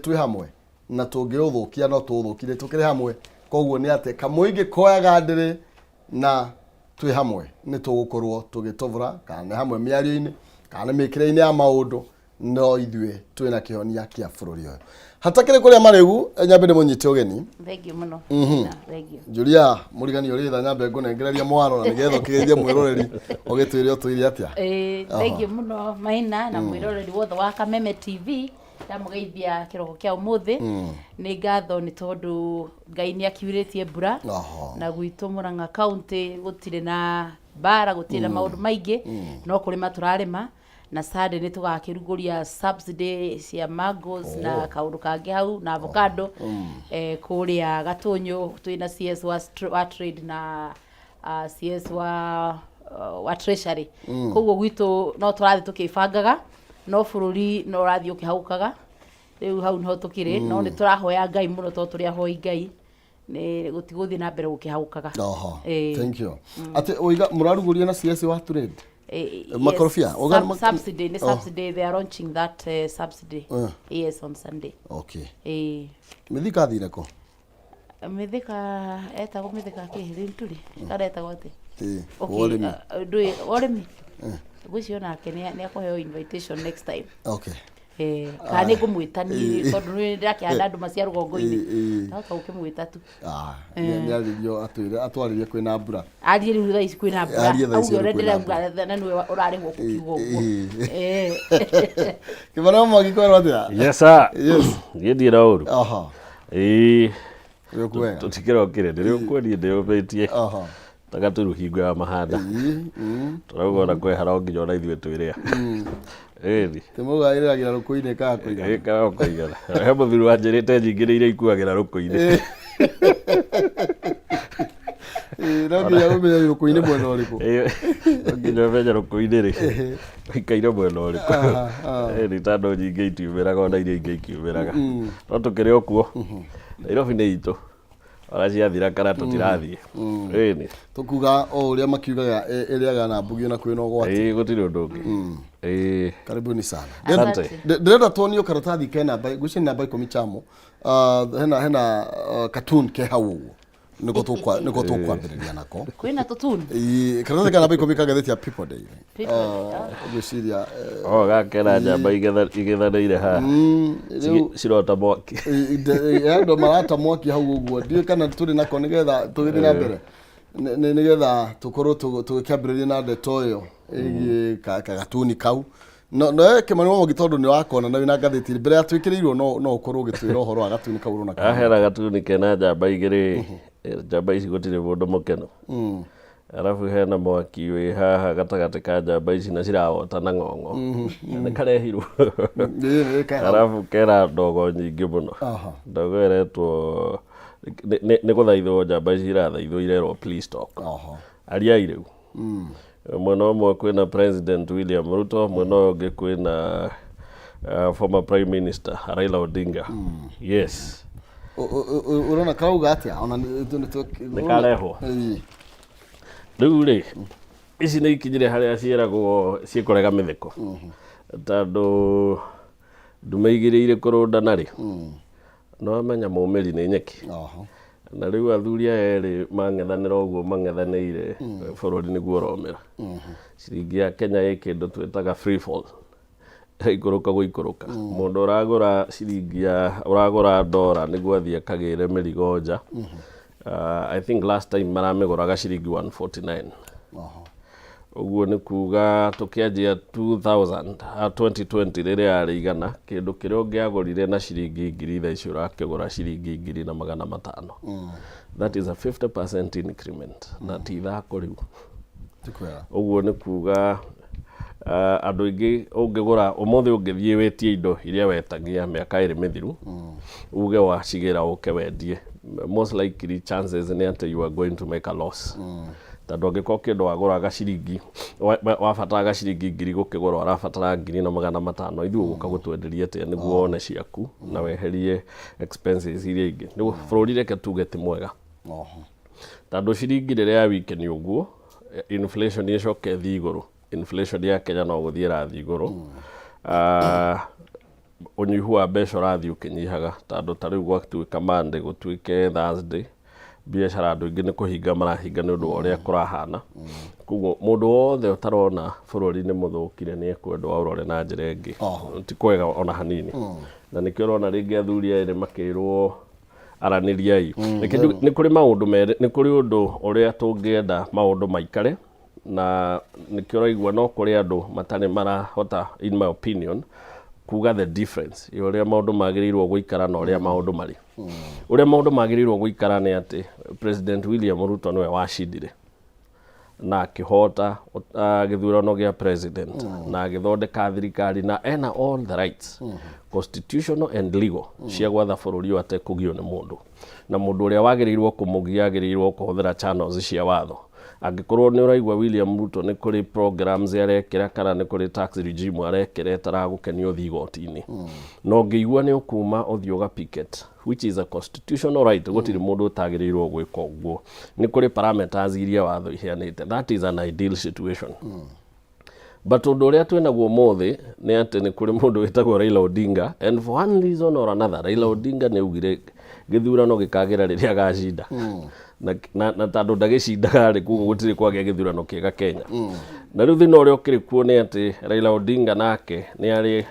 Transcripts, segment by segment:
Twĩ hamwe na tũngĩũthũkia no tũũthũkire tũkĩrĩ hamwe. Koguo nĩ atĩ kamũingĩ koyaga ndĩrĩ na twĩ hamwe nĩ tũgũkorwo tũgĩtovora, kana nĩ hamwe mĩario-inĩ, kana nĩ mĩkĩre-inĩ ya maũndũ, no ithuĩ twĩna kĩhonia kĩa bũrũri ũyũ. Hatakĩrĩ kũrĩa marĩgu, nyambe ndĩmũnyite ũgeni. Thengiũ mũno. Thengiũ. Julia Mũrigani ũrĩ tha, nyambe ngũnengereria mwaro na nĩgetha ũkĩgeithie mwĩroreri, ũgĩtwĩre ũtũire atĩa. Ĩĩ, thengiũ mũno Maina na mwĩroreri wothe wa Kameme TV. Ndamũgeithia kĩroko kĩa ũmũthĩ. Nĩ ngatho nĩ tondũ Ngai nĩ akiurĩtie mbura. Na gwitũ Murang'a County gũtirĩ na mbara, gũtirĩ na maũndũ maingĩ, no kũrĩma tũrarĩma. Na Sunday nĩ tũgakĩrugũria subsidy cia mangoes na kaũndũ kangĩ hau na avocado kũrĩa Gatũnyũ. Twĩna CS wa trade na CS wa treasury. Koguo gwitũ no tũrathiĩ tũkĩbangaga, no bũrũri no ũrathiĩ ũkĩhaũkaga. Rĩu hau niho tũkĩrĩ, no nĩ tũrahoya Ngai mũno tondũ tũrĩ ahoi Ngai, nĩ gũtigũthiĩ na mbere gũkĩhaũkaga. Thank you. Atĩ ũiga mũrarugũria na CS wa trade? Makorobia? Yes. Subsidy nĩ subsidy. They are launching that subsidy, yes, on Sunday. Mĩthika athire kũ? Mĩthika etagwo Mĩthika kĩ Rĩnturi kana etagwo atĩ? Okay, wa ũrĩmi. Ndũĩ ũrĩmi ngwĩciria nake nĩ akũheo invitation next time. Kana nĩ ngũmwĩta niĩ, tondũ nĩ ndĩrakĩhanda ndũma cia rũgongo-inĩ. Ndahota gũkĩmwĩta tu. Ah, nĩ arĩrio atwĩre atwarĩrie kwĩna mbura. Arie rĩu thaa ici kwĩna mbura. Arie thaa ici auge ũrĩa rĩu kwĩna. Ndĩrauga na nĩwe ũrarĩhwo kũkiuga ũguo. Kĩmana Mwangi, kwerwo atĩa? Yes sir. Yes. Niĩ ndirĩ na ũru. Ĩĩ. Ũrĩ kuwega? Tũtikĩrokire ndĩrĩ ũkuoniĩ ndĩyũmĩtie ta gaturu hingo ya mahanda. Tũrauga ona kwehera o nginya ona ithuĩ twĩrĩa. Ĩni. Tĩmauga ĩrĩragĩra rũkũ-inĩ ĩkaga kũigana. Ĩkaga kũigana. He mũthuri wanjĩrĩte nyingĩrĩire ikuagĩra rũkũ-inĩ. Ĩĩ, no nginya ũmenye rũkũ-inĩ mwena ũrĩkũ. Ĩĩ, no nginya ũmenye rũkũ-inĩ rĩ ũikaire mwena ũrĩkũ. Ĩni, tondũ nyingĩ itiumĩraga ona iria ingĩ ikiumĩraga. No tũkĩrĩ o kuo. Nairobi nĩ itũ. Ona ciathira kana tũtirathiĩ. Ĩni. Tũkuga o ũrĩa makiugaga, ĩrĩaga na mbugi ona kwĩna ũgwati. Ĩĩ, gũtirĩ ũndũ ũngĩ. Ĩĩ. Karibuni sana. Asante. Ndĩrenda tuonio karatathi ke namba, ngwĩciria nĩ namba 10 chamo. Hena cartoon ke hau ũguo. Nĩko tũkwambĩrĩria nako. Kwĩna tũtuni. Ĩĩ, karatathi ka namba 10 ka ngathĩti ya People Daily. People Daily. Ngwĩciria O gakena njamba igĩthanĩire haha. Rĩu Cirota mwaki. Andũ marata mwaki hau ũguo, ndiũĩ kana tũrĩ nako nĩgetha tũgĩthiĩ na mbere. Nĩgetha tũkorwo tũgĩkĩambĩrĩria na ndeto ĩyo ĩgiĩ kagatuni kau. No Kĩmani wa Mwangi, tondũ nĩ wakona na wĩna ngathĩti mbere ya twĩkĩrĩirwo, no ũkorwo ũgĩtwĩra ũhoro wa gatuni kau ũrona kahana. Hena gatuni kena njamba igĩrĩ. Njamba ici gũtirĩ mũndũ mũkenu. Arabu hena mwaki wĩ haha gatagatĩ ka njamba ici na cirawota na ng'ong'o. Nĩ karehirwo. Ĩĩ, ke hau. Arabu kena ndogo nyingĩ mũno. Ndogo ĩretwo nĩ gũthaithwo, njamba ici irathaithwo, irerwo, "Please talk." Ariai rĩu. Mwena ũmwe kwĩna President William Ruto, mwena ũyũ ũngĩ kwĩna former Prime Minister Raila Odinga. Yes. Ũrona karauga atĩa ona Nĩ karehwo. Rĩu rĩ, ici nĩ ikinyire harĩa ciĩragwo ciĩkũrega mĩtheko. Tondũ ndume igĩrĩ irĩ kũrũndana rĩ, no amenya mũmĩri nĩ nyeki. Na rĩu athuri aya erĩ mang'ethanĩra ũguo mang'ethanĩire, bũrũri nĩguo ũromĩra. Ciringi ya Kenya ĩ kĩndũ twĩtaga free fall. Ĩraikũrũka gũikũrũka. Mũndũ ũragũra ciringi ya ũragũra ndora nĩguo athiĩ akagĩre mĩrigo nja. I think last time maramĩgũraga ciringi 149. Ũguo nĩ kuga tũkĩanjia 2000, 2020 rĩrĩa yarĩ 100, kĩndũ kĩrĩa ũngĩagũrire na ciringi 1000 thaa ici ũrakĩgũra ciringi 1500. That is a 50% increment na ti ithako rĩu. Ti kwega. Ũguo nĩ kuga andũ aingĩ ũngĩgũra ũmũthĩ, ũngĩthiĩ wĩtie indo iria wetagia mĩaka 2 mĩthiru, uge wacigĩra ũke wendie, most likely chances nĩ atĩ you are going to make a loss, tondũ angĩkorwo kĩndũ wagũraga ciringi wabataraga ciringi 1000 gũkĩgũra, ũrabatara 1500, ithuĩ ũgũka gũtwenderia atĩa nĩguo wone ciaku na weherie expenses iria ingĩ? Nĩguo bũrũri reke tuge ti mwega, tondũ ciringi rĩrĩa ya weaken ũguo, inflation ĩcoke ĩthiĩ igũrũ. Inflation ya Kenya no gũthiĩ ĩrathiĩ igũrũ. Ah, Ũnyihu wa mbeca ũrathiĩ ũkĩnyihaga tondũ ta rĩu gwatuĩka Monday gũtuĩke Thursday, biacara andũ aingĩ nĩ kũhinga marahinga nĩ ũndũ wa ũrĩa kũrahana. Koguo mũndũ wothe ũtarona bũrũri nĩ mũthũkire nĩ ekwendwo aũrore na njĩra ĩngĩ. Ti kwega ona hanini. Na nĩkĩo ũrona rĩngĩ athuri aya erĩ makĩrwo aranĩriai. Reke njuge, nĩ kũrĩ maũndũ merĩ, nĩ kũrĩ ũndũ ũrĩa tũngĩenda maũndũ maikare na nĩkĩo ũraigua no kũrĩ andũ matarĩ marahota in my opinion kuga the difference ya ũrĩa maũndũ magĩrĩirwo gũikara na ũrĩa maũndũ marĩ. Ũrĩa maũndũ magĩrĩirwo gũikara nĩ atĩ President William Ruto nĩwe wacindire na akĩhota gĩthurano gĩa president na agĩthondeka thirikari na ena all the rights constitutional and legal cia gwatha bũrũri ũyũ atekũgio nĩ mũndũ. Na mũndũ ũrĩa wagĩrĩirwo kũmũgia agĩrĩirwo kũhũthĩra channels cia watho. Angĩkorwo nĩ ũraigua William Ruto nĩ kũrĩ programs arekĩra kana nĩ kũrĩ tax regime arekĩra ĩtaragũkenia ũthiĩ igoti-inĩ. Na ũngĩigua nĩ ũkuma ũthiĩ ũga picket which is a constitutional right gũtirĩ mũndũ ũtagĩrĩirwo gwĩka ũguo. Nĩ kũrĩ parameters iria watho iheanĩte. That is an ideal situation. But ũndũ ũrĩa twĩnaguo ũmũthĩ nĩ atĩ nĩ kũrĩ mũndũ wĩtagwo Raila Odinga and for one reason or another Raila Odinga nĩ augire gĩthurano gĩkagĩra rĩrĩa agacinda. Na, na, na tondũ ndagĩcindaga rĩ koguo gũtirĩ kwagĩa gĩthurano kĩega Kenya. Na rĩu thĩna ũrĩa ũkĩrĩ kuo nĩ atĩ Raila Odinga nake nĩ arĩ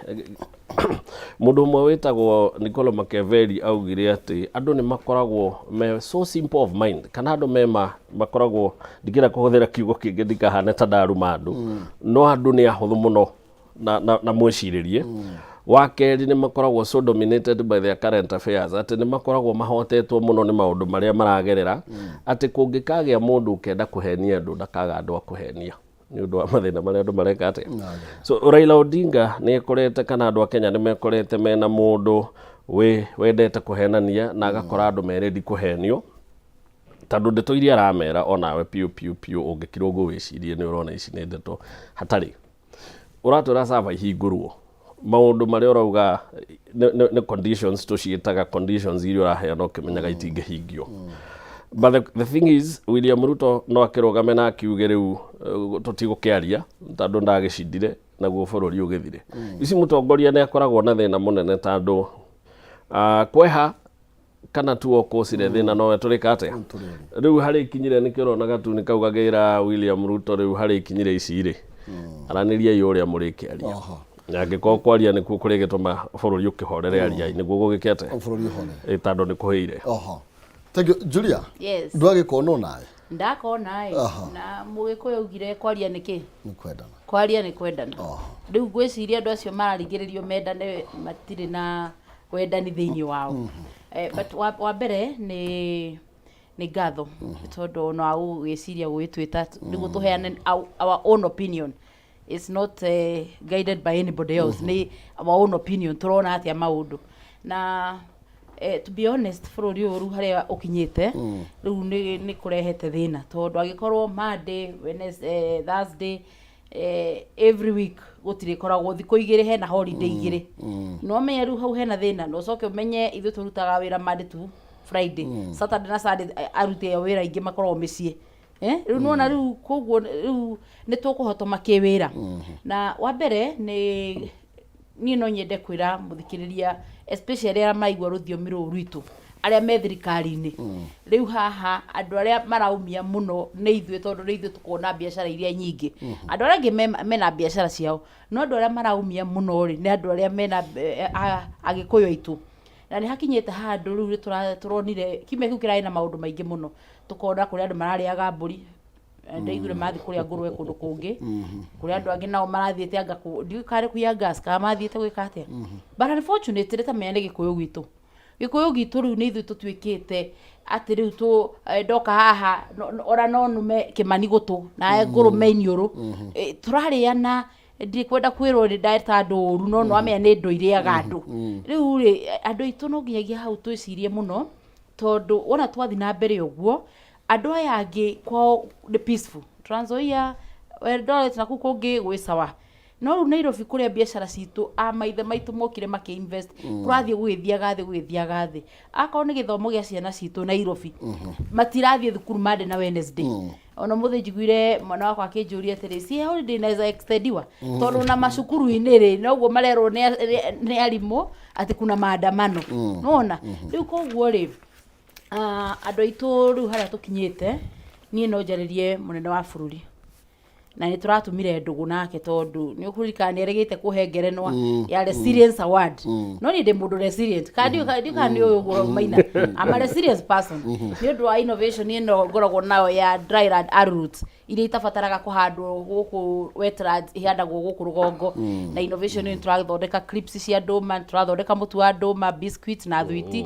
mũndũ ũmwe wĩtagwo Niccolo Machiavelli augire atĩ andũ nĩ makoragwo me so simple of mind kana andũ mema makoragwo ndingĩenda kũhũthĩra kiugo kĩngĩ ndikahane ta ndaruma andũ no andũ nĩ ahũthũ mũno na, na, na mwĩcirĩrie wa kerĩ nĩ makoragwo so dominated by their current affairs atĩ nĩ makoragwo mahotetwo mũno nĩ maũndũ marĩa maragerera atĩ kũngĩkagĩa mũndũ ũkenda kũhenia andũ ndakaga andũ a kũhenia nĩ ũndũ wa mathĩna marĩa andũ mareka atĩa. So Raila Odinga nĩ ekorete kana andũ a Kenya nĩ mekorete mena mũndũ wĩ wendete kũhenania na agakora andũ me ready kũhenio tondũ ndeto iria aramera onawe piũ piũ piũ ũngĩkira ũguo wĩcirie nĩ ũrona ici nĩ ndeto hatarĩ. Ũratwĩra server ihingũrwo maũndũ marĩa ũrauga nĩ conditions tũciĩtaga conditions iria ũraheana ũkĩmenyaga itingĩhingio. But the thing is William Ruto no akĩrũgame na akiuge rĩu tũtigũkĩaria tondũ ndagĩcindire naguo bũrũri ũgĩthire. Ici mũtongoria nĩ akoragwo na thĩna mũnene tondũ kweha kana tu okũcire thĩna nowe tũrĩka atĩa rĩu harĩa ikinyire nĩkĩo ũrona gatuni kau gakĩra William Ruto rĩu harĩa ikinyire ici rĩ aranĩriai ũrĩa mũrĩkĩaria. Na angĩkorwo kwaria nĩkuo kũrĩgĩtũma bũrũri ũkĩhorere ariai nĩguo gũgĩke atĩa bũrũri ũhore Ĩ, tondũ nĩ kũhĩire. Oho. Thank you. Julia. Yes. Ndwagĩkona onawe? Ndakona ĩ. Na mũgĩkũyũ augire kwaria nĩ kĩ? Nĩ kwendana. Kwaria nĩ kwendana. Rĩu ngwĩciria andũ acio mararingĩrĩrio mendane matirĩ na wendani thĩinĩ wao. But wa mbere nĩ nĩ ngatho nĩ tondũ ona wa gũgĩciria gũgĩtwĩta nĩguo tũheane our own opinion. It's not guided by anybody else. Nĩ our own opinion tũrona atĩa maũndũ. Na to be honest bũrũri ũyũ rĩu harĩa ũkinyĩte rĩu nĩ kũrehete thĩna tondũ angĩkorwo Monday, Wednesday, Thursday every week gũtirĩ koragwo thikũ igĩrĩ hena holiday igĩrĩ no ũmenye rĩu hau hena thĩna na ũcoke ũmenye ithuĩ tũrutaga wĩra Monday to Friday, Saturday na Sunday aruti a wĩra aingĩ makoragwo mĩciĩ. Rĩu nĩwona rĩu koguo rĩu nĩ tũkũhotoma kĩwĩra. Na wa mbere nĩ niĩ no nyende kwĩra mũthikĩrĩria especially arĩa maraigua rũthiomi rũrũ rwitũ arĩa me thirikari-inĩ rĩu haha andũ arĩa maraumia mũno nĩ ithuĩ tondũ nĩ ithuĩ tũkuona biacara iria nyingĩ. Andũ arĩa angĩ mena biacara ciao no andũ arĩa maraumia mũno rĩ nĩ andũ arĩa mena agĩkũyũ aitũ. Na nĩ hakinyĩte handũ rĩu nĩ tũronire kiumia kĩu kĩrarĩ na maũndũ maingĩ mũno tũkona kũrĩ andũ mararĩaga mbũri ndaiguire marathiĩ kũrĩa ngũrwe kũndũ kũngĩ kũrĩ andũ angĩ nao marathiĩte anga ndiũĩ kana nĩ kũiya gas kana mathiĩte gwĩka atĩa. But unfortunately tamenya nĩ gĩkũyũ gwitũ gĩkũyũ gitũ rĩu nĩ ithuĩ tũtuĩkĩte atĩ rĩu tũ ndoka haha ona no nume Kĩmani gũtũ na ngũrũme iniũrũ. Tũrarĩana ndikwenda kwĩrwo nĩ ndeta andũ ũru no nĩwamenya nĩ ndũ irĩaga andũ. Rĩu rĩ andũ aitũ no nginyagia hau twĩcirie mũno tondũ wona twathiĩ na mbere ũguo andũ aya angĩ kwao nĩ peaceful. Trans Nzoia, Eldoret na kũu kũngĩ gwĩ sawa. No rĩu Nairobi kũrĩa biacara citũ a maithe maitũ mokire makĩ invest kũrathiĩ gũgĩthiaga thĩ gũgĩthiaga thĩ. Akorwo nĩ gĩthomo gĩa ciana citũ Nairobi matirathiĩ thukuru Monday na Wednesday. Ona mũthĩ njiguire mwana wakwa akĩnjũria atĩrĩ, si holiday inaweza extendiwa? Tondũ na macukuru-inĩ rĩ, noguo marerwo nĩ arimũ atĩ kuna maandamano. Nĩwona? Rĩu koguo rĩ, andũ aitũ rĩu harĩa tũkinyĩte, niĩ no njarĩrie mũnene wa bũrũri. Na nĩ tũratumire ndũgũ nake tondũ nĩ ũkũririkana nĩ erĩgĩte kũhe ngerenwa ya resilience award. No niĩ ndĩ mũndũ resilient. Kana ndiũĩ kana nĩ ũĩ ũguo Maina. I'm a resilience person. Nĩ ũndũ wa innovation ĩno ngoragwo nayo ya dryland arrowroot iria itabataraga kũhandwo gũkũ wetlands, ihandagwo gũkũ rũgongo. Na innovation ĩyo nĩ tũrathondeka clips cia ndũma, nĩ tũrathondeka mũtu wa ndũma, biscuit na thwiti.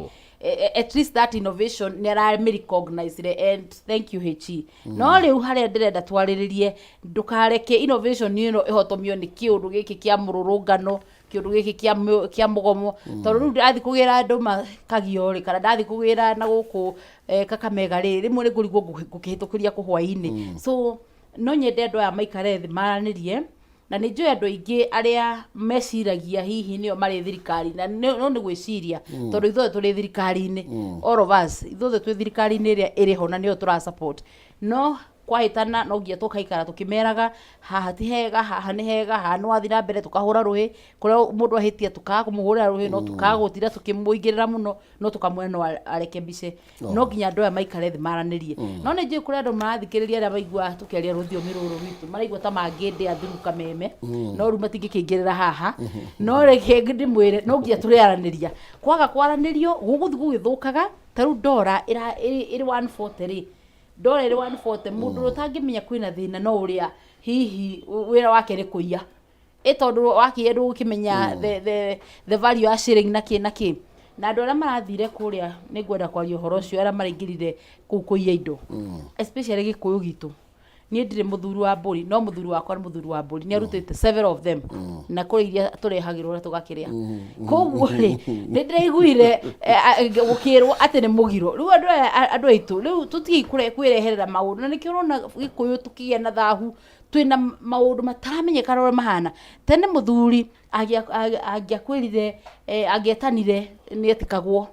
At least that innovation nĩ aramĩ recognize and thank you HE. No rĩu harĩa ndĩrenda twarĩrĩrie, ndũkareke innovation ĩno ĩhotomio nĩ kĩũndũ gĩkĩ kĩa mũrũrũngano, kĩũndũ gĩkĩ kĩa mũgomo, tondũ rĩu ndathiĩ kũgĩra ndũma Kagio rĩ, kana ndathiĩ kũgĩra na gũkũ Kakamega rĩ, rĩmwe nĩ ngũrigwo ngũkĩhĩtũkĩria kũ hwaĩ-inĩ. So no nyende andũ aya maikare thĩ maranĩrie. Na nĩ njũĩ andũ aingĩ arĩa meciragia hihi nĩo marĩ thirikari na no nĩ gwĩciria, tondũ ithuothe tũrĩ thirikari-inĩ, all of us, ithuothe twĩ thirikari-inĩ ĩrĩa ĩrĩ ho na nĩyo tũra support. No kwahĩtana no nginya tũkaikara tũkĩmeraga haha ti hega, haha nĩ hega, haha nĩ wathiĩ na mbere, tũkahũra rũhĩ kũrĩa mũndũ ahĩtia, tũkaga kũmũhũrĩra rũhĩ, no tũkaga gũtinda tũkĩmũingĩrĩra mũno, no tũkamwĩra no arekembice. No nginya andũ aya maikare thĩ maranĩrie. No nĩ njũĩ kũrĩ andũ marathikĩrĩria arĩa maiguaga tũkĩaria rũthiomi rũrũ rwitũ maraigua ta mangĩndĩa through kameme, no rĩu matingĩkĩingĩrĩra haha. No reke ndĩmwĩre, no nginya tũrĩaranĩria. Kwaga kwaranĩrio gũgũthiĩ gũgĩthũkaga. Ta rĩu ndora ĩrĩ 140 rĩ, ndora ĩrĩ 140, mũndũ ũrĩa ũtangĩmenya kwĩna thĩna no ũrĩa hihi wĩra wake nĩ kũiya. Ĩ tondũ wakĩiya ndũgũkĩmenya the value ya shilling na kĩ na kĩ. Na andũ arĩa marathire kũrĩa, nĩ ngwenda kwaria ũhoro ũcio, arĩa maraingĩrire kũu kũiya indo, especially Gĩkũyũ gitũ. Niĩ ndirĩ mũthuri wa mbũri, no mũthuri wakwa nĩ mũthuri wa mbũri, nĩ arutĩte several of them, na kũrĩ iria tũrehagĩrwo na tũgakĩrĩa. Koguo rĩ, nĩ ndĩraiguire gũkĩrwo atĩ nĩ mũgiro. Rĩu andũ aya, andũ aitũ rĩu tũtigei kwĩreherera maũndũ, na nĩkĩo ũrona Gĩkũyũ tũkĩgĩa na thahu, twĩna maũndũ mataramenyekana ũrĩa mahana. Tene mũthuri angĩakwĩrire, angĩetanire, nĩ etĩkagwo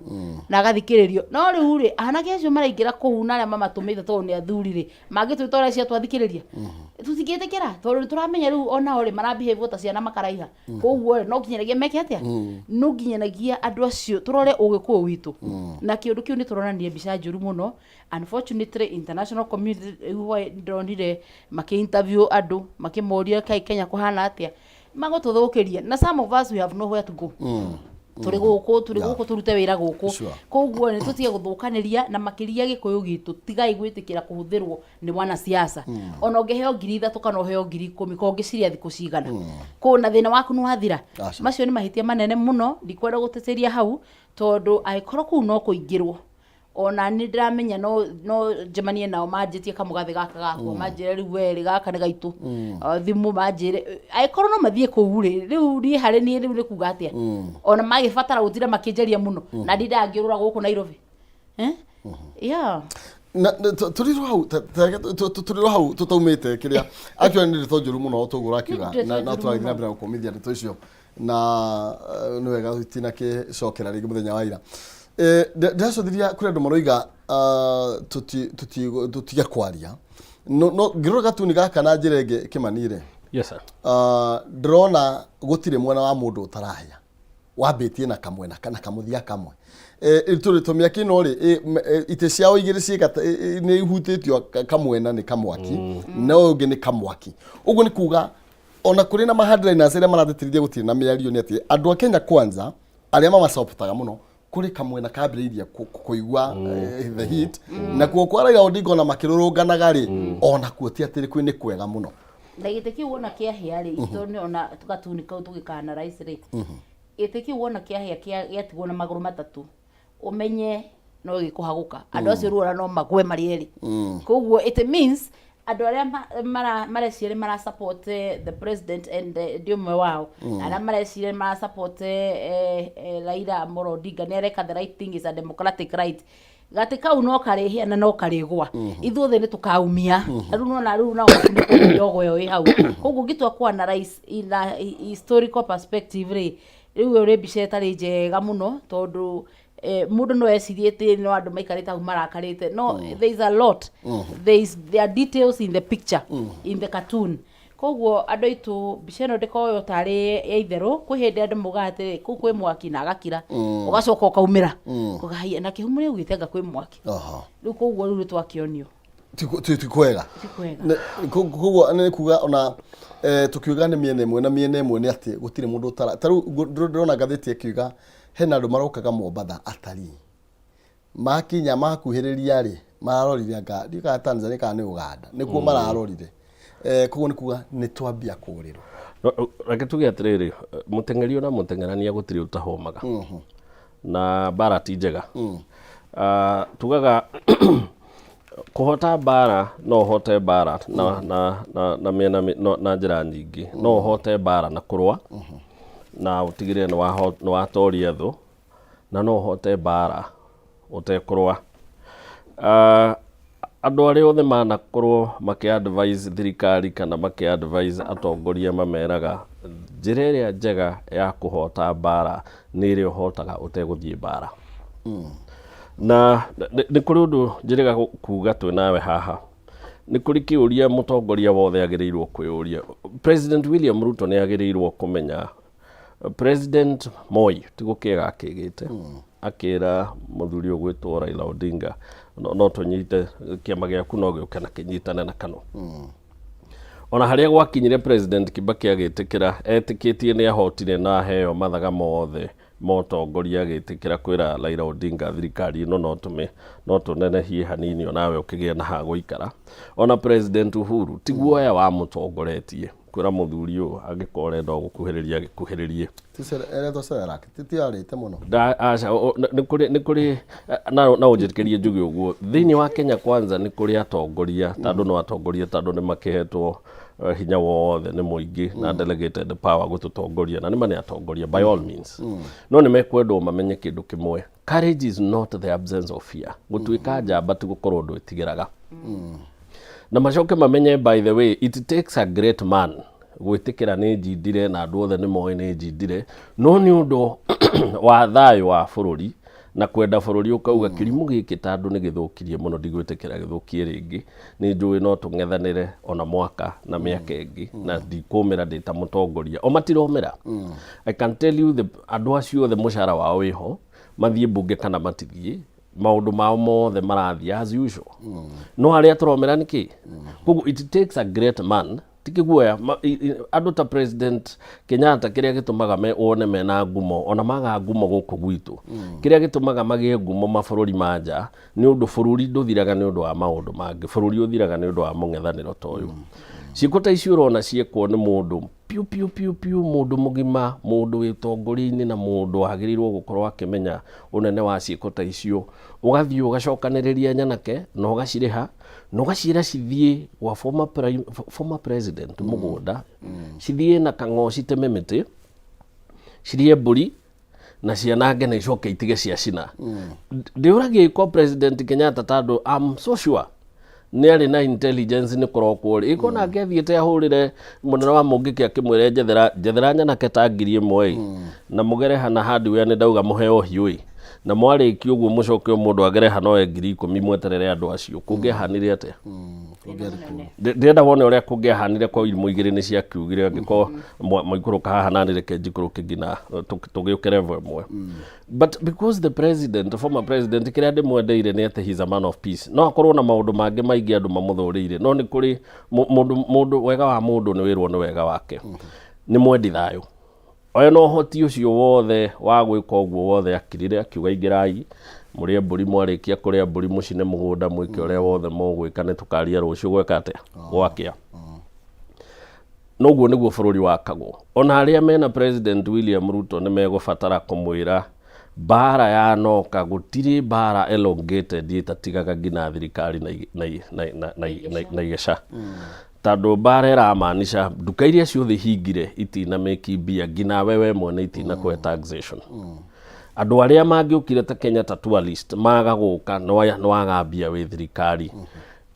na agathikĩrĩrio. No rĩu rĩ, anake acio maraingĩra kũu na arĩa mamatũmĩte tondũ nĩ athuri rĩ, mangĩtwĩta ũrĩa cia twathikĩrĩria, tũtingĩtĩkĩra, tondũ nĩ tũramenya rĩu onao rĩ, marabehave ta ciana makaraiha. Koguo rĩ, no nginyanagia meke atĩa? No nginyanagia andũ acio tũrore ũgĩkũyũ witũ, na kĩũndũ kĩu nĩ tũronania mbica njũru mũno. Unfortunately, international community rĩu hwaĩ ndĩronire makĩ interview andũ makĩmoria kaĩ Kenya kũhana atĩa, magũtũthũkĩria, na some of us, we have nowhere to go. Tũrĩ gũkũ, tũrĩ gũkũ tũrute wĩra gũkũ. Koguo nĩ tũtige gũthũkanĩria, na makĩria Gĩkũyũ gitũ, tigai gwĩtĩkĩra kũhũthĩrwo nĩ wanasiasa. Ona ũngĩheo 3,000 kana ũheo 10,000, ko ũngĩciria thikũ cigana kũ na thĩna waku nĩ wathira? Aca. Macio nĩ mahĩtia manene mũno. Ndikwenda gũtĩtĩria hau, tondũ angĩkorwo kũu no kũingĩrwo, ona nĩ ndĩramenya no njemanie nao manjĩtie kamũgathĩ gaka gakwa, manjĩre rĩu werĩ gaka nĩ gaitũ. Thimũ manjĩre angĩkorwo no mathiĩ kũu rĩ, rĩu niĩ harĩ niĩ rĩu nĩ kuga atĩa? Ona magĩbatara gũtinda makĩnjaria mũno na ndindaga ngĩũrũra gũkũ Nairobi, eh? Yeah. Na tũrĩ hau tũrĩ hau tũtaumĩte kĩrĩa, actually nĩ ndeto njũru mũno toguo ũrakiuga. Nĩ ndeto Na njũru tũrathiĩ na mũno. mbere gũkũmithia ndeto icio, na nĩ wega itinakĩcokera rĩngĩ mũthenya wa ira. Ndĩracũthĩria kũrĩ andũ maroiga tũtige kwaria. No ngĩrora gatuni gaka na njĩra ĩngĩ, Kĩmani-rĩ, Yes, sir. Ndĩrona gũtirĩ mwena wa mũndũ ũtarahĩa, wambĩtie na kamwe na kamũthia kamwe. Tũrĩ tũmĩaki ĩno rĩ, itĩ ciao igĩrĩ nĩ ihutĩtio kamwena nĩ kamwaki, na ũyũ ũngĩ nĩ kamwaki. Ũguo nĩ kuga ona kũrĩ na ma-hardliners arĩa maratĩtĩrithia gũtirĩ na mĩario, nĩ atĩ andũ a Kenya Kwanza arĩa mamacopotaga mũno, kũrĩ kamwena kambĩrĩirie kũigua the heat. Nakuo kwa Raila Odinga, ona makĩrũrũnganaga rĩ, ona kuo ti atĩ kwĩ nĩ kwega mũno. Na gĩtĩ kĩu wona kĩahĩa rĩ, tondũ nĩ ona gatuni kau tũgĩkana rais rĩ, gĩtĩ kĩu wona kĩahĩa, gĩatigwo na magũrũ matatũ, ũmenye no gĩkũhagũka. Andũ acio ruora no magwe marĩ erĩ. Koguo it means andũ arĩa mareciria nĩ mara support the president, and ndi ũmwe wao, arĩa mareciria nĩ mara support Raila Amolo Odinga nĩ areka the right thing, is a democratic right, gatĩ kau no karĩhĩa na no karĩgwa, ithuothe nĩ tũkaumia. Na rĩu nona rĩu nao makunĩkwo nĩ ndogo ĩyo ĩ hau. Koguo ngĩtua kũ analyze in a historical perspective rĩ, Rĩu ĩyo nĩ mbica ĩtarĩ njega mũno tondũ mũndũ no ecirie atĩ no andũ maikarĩte hau marakarĩte no there is a lot there are details in the picture in the cartoon koguo andũ aitũ mbica ĩno ndĩkoywo tarĩ ya itherũ kwĩ hĩndĩ andũ maugaga atĩrĩ kũu kwĩ mwaki na agakira ũgacoka ũkaumĩra ũkahaiya na kĩhumo nĩ augĩte anga kwĩ mwaki rĩu koguo rĩu nĩ twakĩonio Ti kwega ti kwega Koguo nĩ kuga ona tũkiuga nĩ mĩena ĩmwe na mĩena ĩmwe nĩ atĩ gũtirĩ mũndũ ũtara ta rĩu ndĩrona ngathĩti ĩkiuga hena andũ marokaga Mombatha atarii makinya makuhĩrĩria rĩ mararorire anga ndiũĩ kana Tanzania kana nĩ Uganda nĩkuo mararorire koguo nĩ kuga nĩ twambia kũrĩrwo. Reke tuge atĩrĩrĩ, mũteng'eri ona mũteng'erania gũtirĩ ũtahũmaga na mbara ti njega. Tugaga kũhota mbara no ũhote mbara na mĩena na njĩra nyingĩ. No ũhote mbara na kũrũa na ũtigĩrĩre nĩ watoria thũ, na no ũhote mbara ũtekũrũa. Andũ arĩa othe manakorwo makĩ advise thirikari kana makĩ advise atongoria mameraga njĩra ĩrĩa njega ya kũhota mbara nĩ ĩrĩa ũhotaga ũtegũthiĩ mbara. Na nĩ kũrĩ ũndũ njĩrĩga kuga twĩ nawe haha. Nĩ kũrĩ kĩũria mũtongoria wothe agĩrĩirwo kwĩyũria. President William Ruto nĩ agĩrĩirwo kũmenya President Moi ti gũkĩga akĩgĩte akĩra mũthuri ũgwĩtwo Raila Odinga no tũnyite kĩama gĩaku no gĩũke na kĩnyitane na KANU. Ona harĩa gwakinyire President Kibaki agĩtĩkĩra etĩkĩtie nĩ ahotire na aheo mathaga mothe ma ũtongoria agĩtĩkĩra kwĩra Raila Odinga thirikari ĩno no tũme no tũnenehie hanini onawe ũkĩgĩe na ha gũikara. Ona President Uhuru ti guoya wamũtongoretie kwĩra mũthuri ũyũ angĩkorwo ũrenda gũkuhĩrĩria agĩkuhĩrĩrie. Eretwo Serelak ti arĩte mũno. Aca, nĩ kũrĩ na ũnjĩtĩkĩrie njuge ũguo thĩinĩ wa Kenya Kwanza nĩ kũrĩ atongoria tondũ no atongoria tondũ nĩ makĩhetwo hinya wothe nĩ mũingĩ na delegated power gũtũtongoria na nĩ ma nĩ atongoria by all means no nĩ mekwendwo mamenye kĩndũ kĩmwe. Courage is not the absence of fear. Gũtuĩka njamba ti gũkorwo ndwĩtigĩraga. Na macoke mamenye, by the way, it takes a great man gwĩtĩkĩra nĩ njindire na andũ othe nĩ moĩ nĩ njindire, no nĩ ũndũ wa thayũ wa bũrũri na kwenda bũrũri ũkauga kĩrimũ gĩkĩ tondũ nĩ gĩthũkirie mũno ndigwĩtĩkĩra gĩthũkie rĩngĩ, nĩ njũĩ no tũng'ethanĩre ona mwaka na mĩaka ĩngĩ na ndikũmĩra ndĩ ta mũtongoria o matiromĩra. I can tell you the andũ acio othe mũcara wao wĩho mathiĩ mbunge kana matithiĩ maũndũ mao mothe marathiĩ as usual no arĩa tũromera nĩ kĩ. Koguo it takes a great man ti kĩguoya andũ ta President Kenyatta kĩrĩa gĩtũmaga me wone mena ngumo ona maga ngumo gũkũ gwitũ kĩrĩa gĩtũmaga magĩe ngumo mabũrũri ma nja nĩ ũndũ bũrũri ndũthiraga nĩ ũndũ wa maũndũ mangĩ, bũrũri ũthiraga nĩ ũndũ wa mũng'ethanĩro ta ũyũ. Ciĩko ta icio ũrona ciĩkwo nĩ mũndũ piũ piũ piũ piũ, mũndũ mũgima, mũndũ wĩ ũtongoria-inĩ na mũndũ wagĩrĩirwo gũkorwo akĩmenya ũnene wa ciĩko ta icio, ũgathiĩ ũgacokanĩrĩria nyanake na ũgacirĩha na ũgaciĩra cithiĩ gwa former president mũgũnda, cithiĩ na kang'o citeme mĩtĩ, cirĩe mbũri na cianange na icoke itige ciacina. Ndĩũragia iko President Kenyatta tondũ I'm so sure nĩ arĩ na intelligence nĩ kũrokwo rĩ ĩko nake athiĩte ahũrĩre mũnene wa mũngĩkĩ akĩmwĩre njethera nyanake ta 1000 ĩ na mũgere hana hardware nĩ ndauga mũheo hiũ ĩ na mwarĩkia ũguo mũcoke o mũndũ agere hana oe 10,000 mweterere andũ acio kũngĩahanire atĩa? Ndĩrenda wone ũrĩa kũngĩahanire kwa irimũ igĩrĩ nĩ ciakiugire angĩkorwo mwaikũrũka haha nani reke njikũrũke nginya tũgĩũke level ĩmwe. But because the president, former president, kĩrĩa ndĩmwendeire nĩ atĩ he's a man of peace. No akorwo na maũndũ mangĩ maingĩ andũ mamũthũrĩire no nĩ kũrĩ mũndũ wega wa mũndũ nĩ wĩrwo nĩ wega wake nĩ mwendi thayũ oyo na ũhoti ũcio wothe wa gwĩka ũguo wothe akirire akiuga ingĩrai mũrĩe mbũri, mwarĩkia kũrĩa mbũri mũcine mũgũnda mwĩke ũrĩa wothe mũgwĩka nĩ tũkaria rũciũ gweka atĩa gwakĩa. Noguo nĩguo bũrũri wakagwo. Ona arĩa mena President William Ruto nĩ megũbatara kũmwĩra mbara yanoka gũtirĩ mbara elongated ĩtatigaga nginya thirikari na igeca tondũ mbara ĩramaanisha nduka iria ciothe ihingire itina mĩki mbia nginya we mwene itinakũhe taxation. Andũ arĩa mangĩũkire ta Kenya ta tourist maga gũka nĩ waga mbia wĩ thirikari.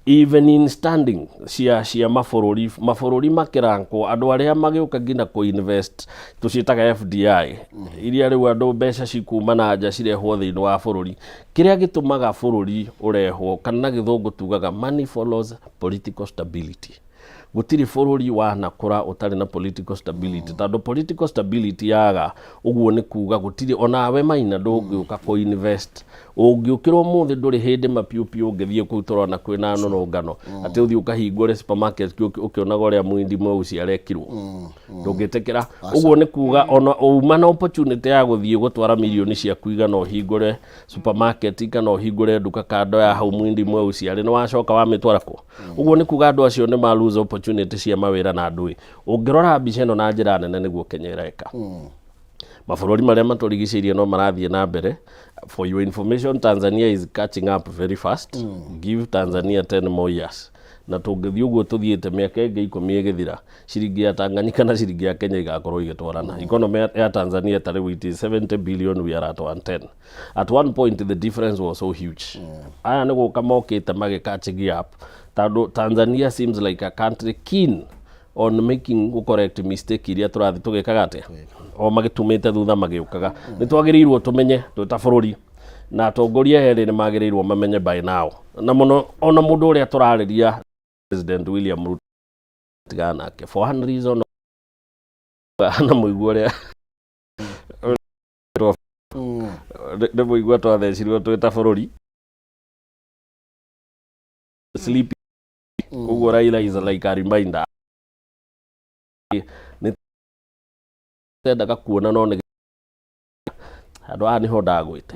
Even in standing cia cia mabũrũri, mabũrũri makĩrankwo, andũ arĩa magĩũka nginya kũ invest, tũciĩtaga FDI, iria rĩu andũ mbeca cikuma na nja cirehwo thĩinĩ wa bũrũri. Kĩrĩa gĩtũmaga bũrũri ũrehwo, kana na Gĩthũngũ tugaga money follows political stability. Gũtirĩ bũrũri wanakũra ũtarĩ na political stability, tondũ political stability yaga ũguo nĩ kuga gũtirĩ onawe Maina ndũngĩũka kũ invest. Ũngĩũkĩra ũmũthĩ ndũrĩ hĩndĩ ma piũ piũ ũngĩthiĩ kũu tũrona kwĩna nũrũngano atĩ ũthiĩ ũkahingũre supermarket ũkĩonaga ũrĩa mũindi mweusi arekirwo, ndũngĩtĩkĩra. Ũguo nĩ kuga ona uma na opportunity ya gũthiĩ gũtwara mirioni ciaku igana ũhingũre supermarket kana ũhingũre nduka kando ya hau mũindi mweusi arĩ, nĩ wacoka wamĩtwara kũ? Ũguo nĩ kuga andũ acio nĩ ma lose opportunity cia mawĩra na ndũĩ. Ũngĩrora mbica ĩno na njĩra nene nĩguo Kenya ĩreka. Mabũrũri marĩa matũrigicĩirie no marathiĩ na mbere. For your information, Tanzania is catching up very fast. Give Tanzania 10 more years, na tũngĩthiĩ ũguo tũthiĩte, mĩaka ĩngĩ 10 ĩgĩthira, ciringi ya Tanganyika na ciringi ya Kenya igakorwo igĩtwarana. Economy ya Tanzania ta rĩu it is 70 billion, we are at 110. At one point the difference was so huge. Aya nĩ gũka mokĩte magĩ catching up, tondũ Tanzania seems like a country keen on making gũ correct mistake iria tũrathiĩ tũgĩkaga atĩa o magĩtumĩte thutha magĩũkaga. Nĩ twagĩrĩirwo tũmenye twĩ ta bũrũri, na atongoria erĩ nĩ magĩrĩirwo mamenye by now, na mũno ona mũndũ ũrĩa tũrarĩria, President William Ruto, tigana nake for one reason na mũigua ũrĩa nĩ mũigua twathecirwo twĩ ta bũrũri sleep. Koguo Raila is like a reminder nĩ tendaga kuona, no nĩ handũ haha nĩho ndagwĩte,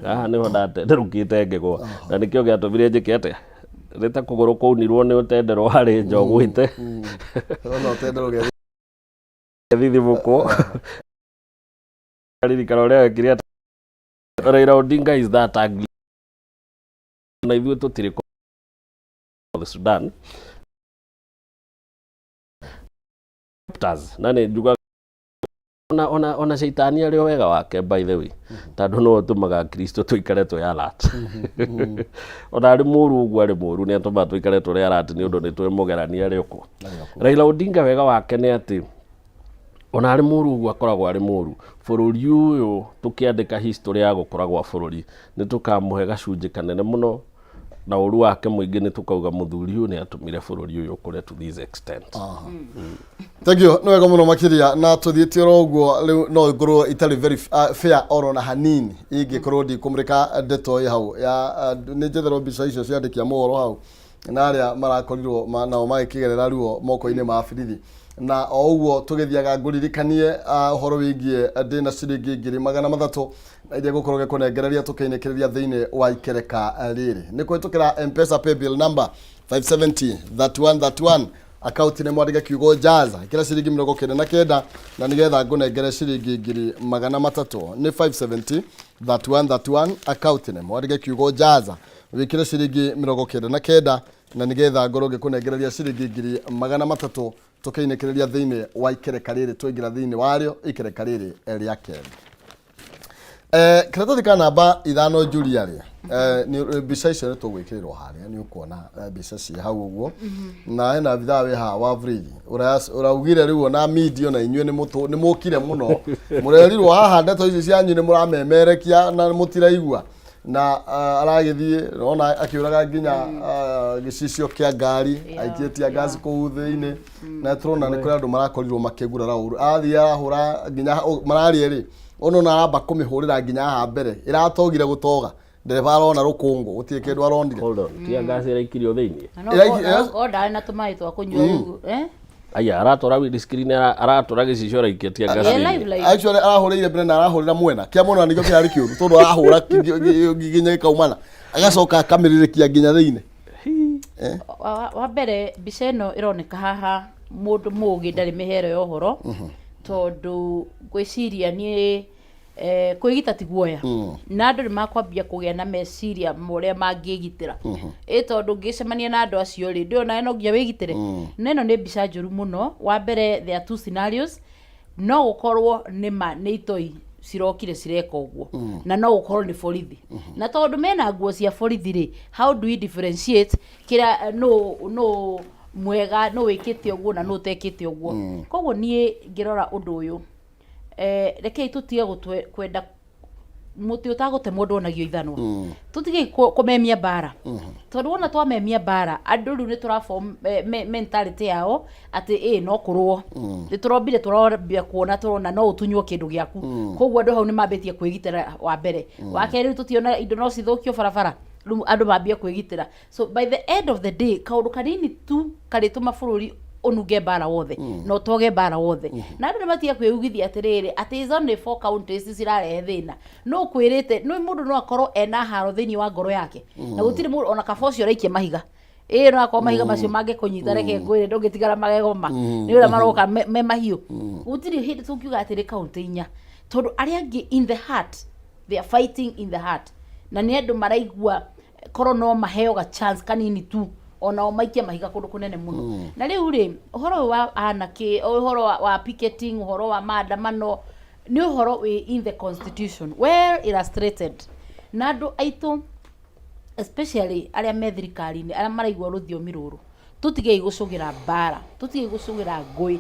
haha nĩho ndatenderũkĩte ngĩgwa, na nĩkĩo gĩatũmire njĩke atĩa, nĩ ta kũgũrũ kũunirwo nĩ ũtendero harĩ nja ũgwĩte. Ona ũtendero gĩa thithimũkwo. Ririkana ũrĩa wekire atĩ Raila Odinga is that ugly, na ithuĩ tũtirĩ South Sudan na nĩ njugaga ona caitani arĩ o wega wake, by the way, tondũ no ũtũmaga Kristo tũikare twĩ alert. Ona arĩ mũru ũguo arĩ mũru, nĩ atũmaga tũikare tũrĩ alert, nĩ ũndũ nĩ twĩ mũgerania arĩ okwo. Raila Odinga wega wake nĩ atĩ ona arĩ mũru ũguo akoragwo arĩ mũru, bũrũri ũyũ tũkĩandĩka history ya gũkũra gwa bũrũri nĩ tũkamũhe gacunjĩ kanene mũno, na ũru wake mũingĩ nĩ tũkauga mũthuri ũyũ nĩ atũmire bũrũri ũyũ ũkũre to this extent. Thank you, nĩ wega mũno makĩria. Na tũthiĩte oro ũguo rĩu, no ngorwo itarĩ very fair oro na hanini ingĩkorwo ndikũmũrĩka ndeto ĩ hau ya nĩ njetherwo mbica icio ciandĩkia mohoro hau na arĩa marakorirwo nao magĩkĩgerera ruo moko-inĩ ma birithi. Na o ũguo tũgĩthiaga, ngũririkanie ũhoro wĩgiĩ ndĩna ciringi 300,000 na iria ngũkorwo ngĩkũnengereria tũkĩinĩkĩrĩria thĩinĩ wa ikereka rĩrĩ nĩ kũhĩtũkĩra M-Pesa paybill number 570 3131, akaunti nĩ mwandĩke kiugo jaza, ĩkĩra ciringi 99 na nĩgetha ngũnengere ciringi 300,000. Nĩ 570 3131, akaunti nĩ mwandĩke kiugo jaza, wĩkĩre ciringi 99 na nĩgetha ngorwo ngĩkũnengereria ciringi 300,000 tũkĩinĩkĩrĩria thĩinĩ wa ikereka rĩrĩ twaingĩra thĩinĩ warĩo, ikereka rĩrĩ rĩa kerĩ. Karatathi ka namba 5, Julia rĩ, mbica icio nĩ tũgwĩkĩrĩrwo harĩa nĩ ũkuona mbica ciĩ hau ũguo, na hena abithaa wĩ haha wa borithi ũraugire rĩu ona media ona inyuĩ nĩ mũkire mũno, mũrerirwo haha ndeto ici cianyu nĩ mũramemerekia na mũtiraigua, na aragĩthiĩ ona akĩũraga nginya gĩcicio kĩa ngari aikĩtie ngasi kũu thĩinĩ, na tũrona nĩ kũrĩ andũ marakorirwo makĩgurara ũru. Athiĩ arahũra nginya mararĩa rĩ, ona aramba kũmĩhũrĩra nginya haha mbere ĩratogire gũtoga, ndereba arona rũkũngũ, gũtirĩ kĩndũ aronire. Hold on, tia gas ĩraikirio thĩinĩ? Na no o ndarĩ na tũmaĩ twa kũnyua rĩu, eh? Aya aratwara windscreen, aratwara gĩcicio, araikia gas Yeah, thĩinĩ. live live. Actually arahũrĩire mbere na arahũrĩra mwena kĩa mwena, nĩkĩo kĩrarĩ kĩũru, tondũ arahũra nginya gĩkaumana, agacoka akamĩrĩrĩkia nginya thĩinĩ. Wa mbere mbica ĩno ĩroneka haha, mũndũ mũgĩ ndarĩ mĩhero ya ũhoro, tondũ ngwĩciria niĩ kwĩgita ti guoya, na andũ nĩ makwambia kũgĩa na meciria ma ũrĩa mangĩgitĩra, ĩ tondũ ngĩcemania na andũ acio rĩ, ndĩona no nginya wĩgitĩre. Na ĩno nĩ mbica njũru mũno. Wa mbere, there are two scenarios. No gũkorwo nĩ ma nĩ itoi Cirokire cireka ũguo na no gũkorwo nĩ borithi, na tondũ mena nguo cia borithi rĩ, how do we differentiate kĩrĩa nũ mwega, nũ wĩkĩte ũguo na nũ ũtekĩte ũguo? Koguo niĩ ngĩrora ũndũ ũyũ, rekei tũtige kwenda mũtĩ ũtagũtemwo ndwonagio ithanwa. Tũtige kũmemia mbara, tondũ wona twamemia mbara, andũ rĩu nĩ tũraform mentality yao atĩ ĩ no kũrũo nĩ tũrombire, tũrambia kuona, tũrona no ũtunywo kĩndũ gĩaku. Koguo andũ hau nĩ mambĩtie kwĩgitĩra. Wa mbere, wa kerĩ, rĩu tũtiona indo no cithũkio barabara, rĩu andũ mambia kwĩgitĩra. So by the end of the day, kaũndũ kanini tu karĩtũma bũrũri ũnunge mbara wothe na ũtoge mbara wothe, na andũ nĩ matige kwĩugithia atĩrĩrĩ atĩ is only four counties cirarehe thĩna. No kwĩrĩte nĩ mũndũ no akorwo ena haro thĩinĩ wa ngoro yake, na gũtirĩ mũndũ ona kaba ũcio ũraikia mahiga ĩĩ no akorwo mahiga macio mangĩkũnyita, reke ngwĩre, ndũngĩtigara magego ma nĩ ũrĩa maroka me mahiũ. Gũtirĩ hĩndĩ tũngiuga atĩ nĩ kaũntĩ inya, tondũ arĩa angĩ in the heart, they are fighting in the heart, na nĩ andũ maraigua korwo no maheo ga chance kanini tu onao maikie mahiga kũndũ kũnene mũno. Na rĩu rĩ, ũhoro ũyũ wa anake, ũhoro wa picketing, ũhoro wa maandamano, nĩ ũhoro wĩ in the constitution, well illustrated. Na andũ aitũ, especially arĩa me thirikari-inĩ, arĩa maraigua rũthiomi rũrũ, tũtigei gũcũgĩra mbara, tũtigei gũcũgĩra ngũĩ,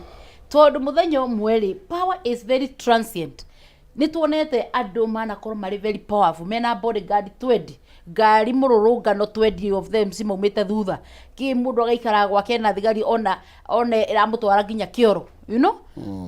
tondũ mũthenya ũmwe rĩ, power is very transient. Nĩ tuonete andũ manakorwo marĩ very powerful, mena bodyguard 20, ngari mũrũrũngano 20 of them cimaumĩte thutha kĩ, mũndũ agaikara gwake na thigari ona ĩramũtwara nginya kĩoro.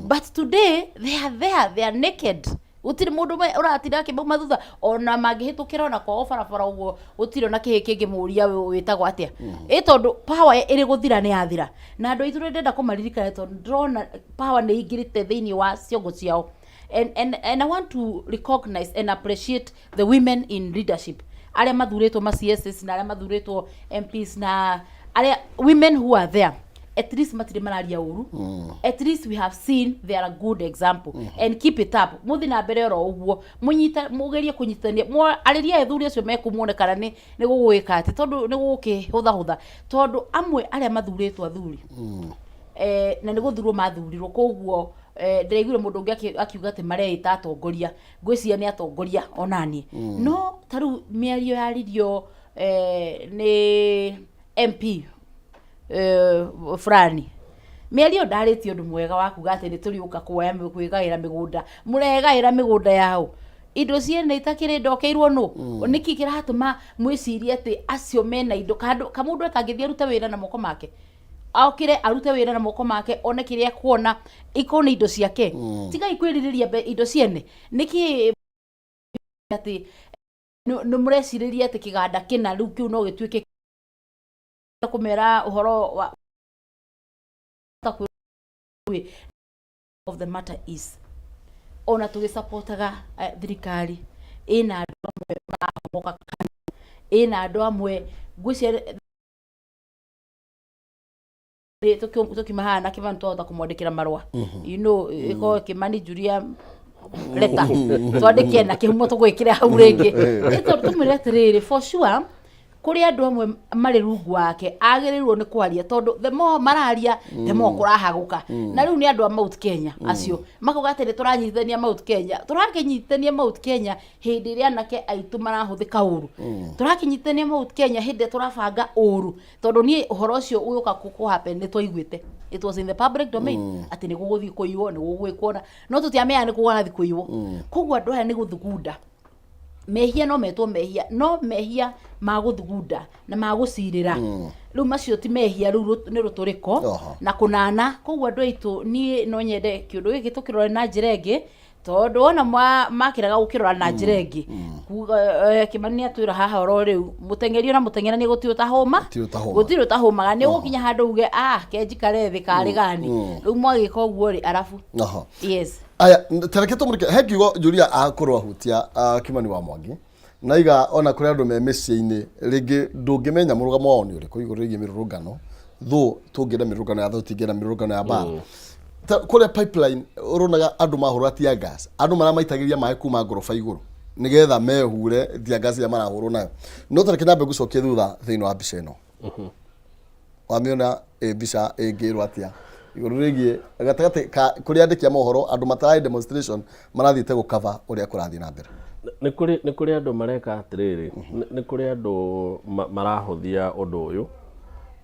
But today they are there, they are naked. Gũtirĩ mũndũ ũratinda akĩmauma thutha, ona mangĩhĩtũkĩra ona kwao barabara ũguo, gũtirĩ ona kĩhĩ kĩngĩmũria wĩtagwo atĩa, ĩ tondũ power ĩrĩ gũthira nĩ yathira. Na andũ aitũ nĩ ndĩrenda kũmaririkana, tondũ ndĩrona power nĩ ingĩrĩte thĩinĩ wa ciongo ciao. And I want to recognize and appreciate the women in leadership, arĩa mathurĩtwo ma CSs na arĩa mathurĩtwo MPs na arĩa women who are there. At least matirĩ mararia ũru. At least we have seen they are a good example, and keep it up. Muthi na mbere oro ũguo, mũnyita, mũgerie kũnyitania, arĩria athuri acio mekũ, muone kana nĩ gũgwĩka atĩ, tondũ nĩ gũgũkĩhũthahũtha, tondũ amwe arĩa mathurĩtwo athuri na nĩ gũthurwo mathurirwo. Koguo ndĩraiguire mũndũ ũngĩ akiuga atĩ mareĩta atongoria. Ngwĩciria nĩ atongoria onaniĩ, no ta rĩu mĩario yaririo nĩ MP fulani, mĩario ndarĩtie ũndũ mwega wa kuga atĩ nĩ tũrĩũka kuoya kwĩgaĩra mĩgũnda. Mũregaĩra mĩgũnda yao indo ciene itakĩrĩ ndokeirwo nũ? Nĩkĩ kĩratũma mwĩcirie atĩ acio mena indo kandũ kamũndũ atangĩthiĩ arute wĩra na moko make, okire arute wĩra na moko make, one kĩrĩa ekuona ikorwo nĩ indo ciake? Tigai kwĩrirĩria indo ciene. Nĩkĩ atĩ nĩ mũrecirĩria atĩ kĩganda kĩna rĩu kĩu no gĩtuĩke kũmera ũhoro wa of the matter is, ona tũgĩcapotaga thirikari ĩna andũ amwe marahomoka kana ĩna andũ amwe, ngwĩciria tũkiuma haha na Kĩmani twahota kũmwandĩkĩra marũa, ĩkorwo Kĩmani Julia letter, twandĩke na kĩhumo tũgwĩkĩre hau rĩngĩ. Nĩ tondũ tũmwĩre atĩrĩrĩ, for sure kũrĩ andũ amwe marĩ rungu wake agĩrĩirwo nĩ kwaria, tondũ the more mararia, the more kũrahagũka. Na rĩu nĩ andũ a Mount Kenya acio makauga atĩ nĩ tũranyitithania Mount Kenya, tũrakĩnyitithania Mount Kenya hĩndĩ ĩrĩa anake aitũ marahũthĩka ũru, tũrakĩnyitithania Mount Kenya hĩndĩ ĩrĩa tũrabanga ũru, tondũ niĩ ũhoro ũcio ũgĩũka kũ happen nĩ twaiguĩte, it was in the public domain atĩ nĩ gũgũthiĩ kũiywo, nĩ gũgwĩkwo, na no tũtiamenyaga nĩ kũgathiĩ kũiywo. Koguo andũ aya nĩ gũthugunda mehia, no metwo mehia, no mehia ma gũthugunda na ma gũcirĩra rĩu macio ti mehia, rĩu nĩ rũtũrĩko na kũnana. Koguo andũ aitũ, niĩ no nyende kĩũndũ gĩkĩ tũkĩrore na njĩra ĩngĩ, tondũ wona makĩrega gũkĩrora na njĩra ĩngĩ. Kuga Kĩmani nĩ atwĩra haha oro rĩu, mũteng'eri ona mũteng'erania gũtirĩ ũtahũma. Gũtirĩ ũtahũma. Gũtirĩ ũtahũmaga. Nĩ ũgũkinya handũ uge, ah, kenjikare thĩ karĩ gani rĩu mwagĩka ũguo rĩ, arabu yes. Aya, tareke tũmũrĩke he kiugo Julia akorwo ahutia, Kimani wa Mwangi naiga ona kũrĩ andũ me mĩciĩ-inĩ rĩngĩ ndũngĩmenya mũrũgamo wao nĩ ũrĩkũ igũrũ rĩgiĩ mĩrũrũngano. Thũ tũngĩenda mĩrũrũngano ya thũ, tũtingĩenda mĩrũrũngano ya mbara. Kũrĩa pipeline ũronaga andũ mahũra tear gas, andũ maramaitagĩria maĩ kuma ngoroba igũrũ nĩgetha mehure tear gas ĩrĩa marahũrwo nayo. No tareke nyambe ngũcokie thutha thĩinĩ wa mbica ĩno. Wamĩona ĩ mbica ĩngĩrwo atĩa? Igũrũ rĩgiĩ gatagatĩ ka kũrĩ andĩki a mohoro andũ matararĩ demonstration marathiĩte gũkava ũrĩa kũrathiĩ na mbere. Nĩ kũrĩ andũ mareka atĩrĩrĩ, nĩ kũrĩ andũ marahũthia ũndũ ũyũ,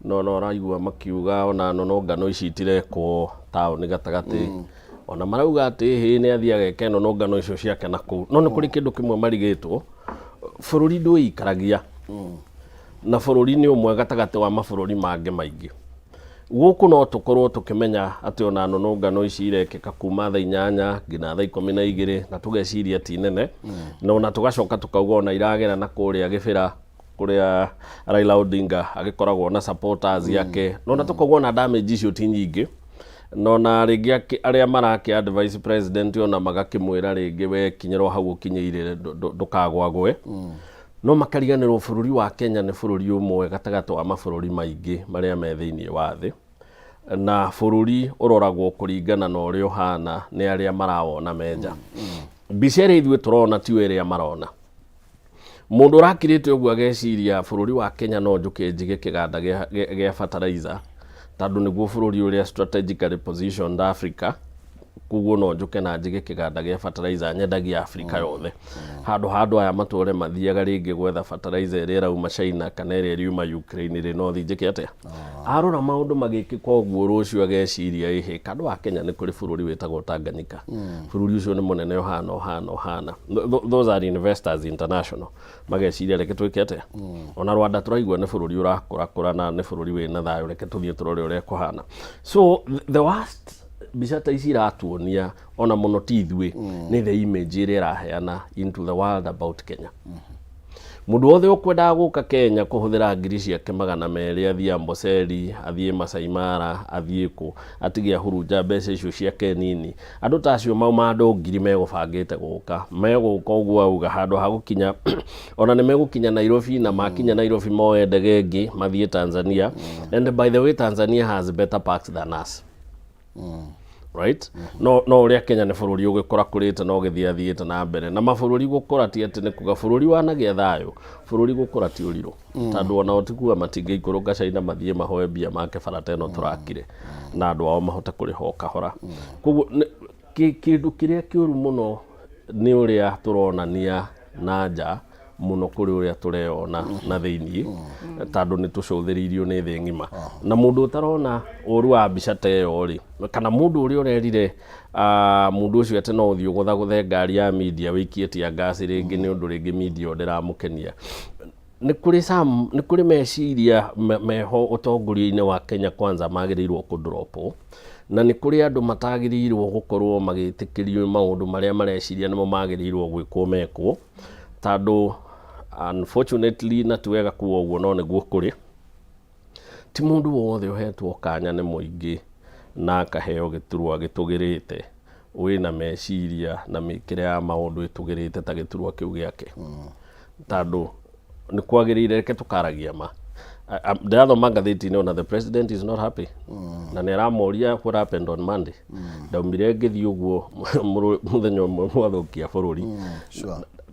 no ũraigua makiuga ona nũnũngano ici itirekwo taũni gatagatĩ, ona marauga atĩ hĩ nĩ athiĩ ageke nũnũngano icio ciake na kũu. No nĩ kũrĩ kĩndũ kĩmwe marigĩtwo, bũrũri ndwĩikaragia, na bũrũri nĩ ũmwe gatagatĩ wa mabũrũri mangĩ maingĩ. Gũkũ no tũkorwo tũkĩmenya atĩ ona nũnũngano ici irekĩka kuma thaa 8 nginya thaa 12, na tũgeciria ti nene, na ona tũgacoka tũkauga ona iragera na kũrĩa Gĩbĩra kũrĩa Raila Odinga agĩkoragwo na supporters yake, na ona tũkauga ona damage icio ti nyingĩ, na ona rĩngĩ arĩa marakĩ advice president ona magakĩmwĩra rĩngĩ we kinyĩrwo hau ũkinyĩire, ndũkagwagwe. No makariganĩrwo bũrũri wa Kenya nĩ bũrũri ũmwe gatagatĩ wa mabũrũri maingĩ marĩa me thĩinĩ wa thĩ, na bũrũri ũroragwo kũringana na ũrĩa ũhana nĩ arĩa marawona me nja. Mbica ĩrĩa ithuĩ tũrona tiyo ĩrĩa marona. Mũndũ ũrakirĩte ũguo ageciria bũrũri wa Kenya no njũke njige kĩganda gĩa fertilizer, tondũ nĩguo bũrũri ũrĩa strategically positioned Africa, koguo no njũke na njige kĩganda gĩa fertilizer nyendagia Africa yothe, handũ ha andũ aya matũre mathiaga rĩngĩ gwetha fertilizer ĩrĩa ĩrauma China kana ĩrĩa ĩriuma Ukraine rĩ, no thiĩ njĩke atĩa? Arora maũndũ magĩkĩka ũguo, rũciũ ageciria, ĩhĩ, kando wa Kenya nĩ kũrĩ bũrũri wĩtagwo Tanganyika, bũrũri ũcio nĩ mũnene ũhana ũhana ũhana. Those are investors international. Mageciria, reke twĩke atĩa? Ona Rwanda tũraigua nĩ bũrũri ũrakũrakũra na nĩ bũrũri wĩna thayũ, reke tũthiĩ tũrore ũrĩa kũhana. So the worst mbica ta ici iratuonia ona mũno ti ithuĩ, nĩ the image ĩrĩa ĩraheana into the world about Kenya. Mũndũ wothe ũkwendaga gũka Kenya kũhũthĩra ngiri ciake 200 athiĩ Amboseli, athiĩ Masai Mara, athiĩ kũ, atige ahurunja mbeca icio ciake nini. Andũ ta acio mauma andũ ngiri megũbangĩte gũka, megũka ũguo auga handũ ha gũkinya ona nĩ megũkinya Nairobi, na makinya Nairobi moe ndege ĩngĩ mathiĩ Tanzania. And by the way, Tanzania has better parks than us, right? No ũrĩa Kenya nĩ bũrũri ũgĩkũra kũrĩte na ũgĩthiĩ athiĩte na mbere, na mabũrũri gũkũra ti atĩ nĩ kuga bũrũri wanagĩa thayũ. Bũrũri gũkũra ti ũrirũ, tondũ onao ti kuga matingĩikũrũka China mathiĩ mahoe mbia make bara ta ĩno tũrakire, na andũ ao mahote kũrĩha o kahora. Koguo kĩndũ kĩrĩa kĩũru mũno nĩ ũrĩa tũronania na nja mũno kũrĩ ũrĩa tũreyona na thĩiniĩ, tondũ nĩ tũcũthĩrĩirio nĩ thĩ ng'ima. Na mũndũ ũtarona ũru wa mbica ta ĩyo rĩ, kana mũndũ ũrĩa ũrerire mũndũ ũcio atĩ no ũthiĩ ũgũthagũthe ngari ya media wĩikie tear gas rĩngĩ nĩ ũndũ rĩngĩ media ĩyo ndĩramũkenia, nĩ kũrĩ some nĩ kũrĩ meciria meho ũtongoria-inĩ wa Kenya Kwanza magĩrĩirwo kũdropwo, na nĩ kũrĩ andũ matagĩrĩirwo gũkorwo magĩtĩkĩrio maũndũ marĩa mareciria nĩmo magĩrĩirwo gwĩkwo mekwo, tondũ unfortunately, na ti wega kuga ũguo, no nĩguo kũrĩ, ti mũndũ wothe ũhetwo kanya nĩ mũingĩ na akaheo gĩturwa gĩtũgĩrĩte wĩna meciria na mĩkĩre ya maũndũ ĩtũgĩrĩte ta gĩturwa kĩu gĩake, tondũ nĩ kwagĩrĩire reke tũkaragia ma. Ndĩrathoma ngathĩti-inĩ ona the president is not happy, na nĩ aramoria what happened on Monday. Ndaumire ngĩthiĩ ũguo mũthenya ũmwe mwathũkia bũrũri.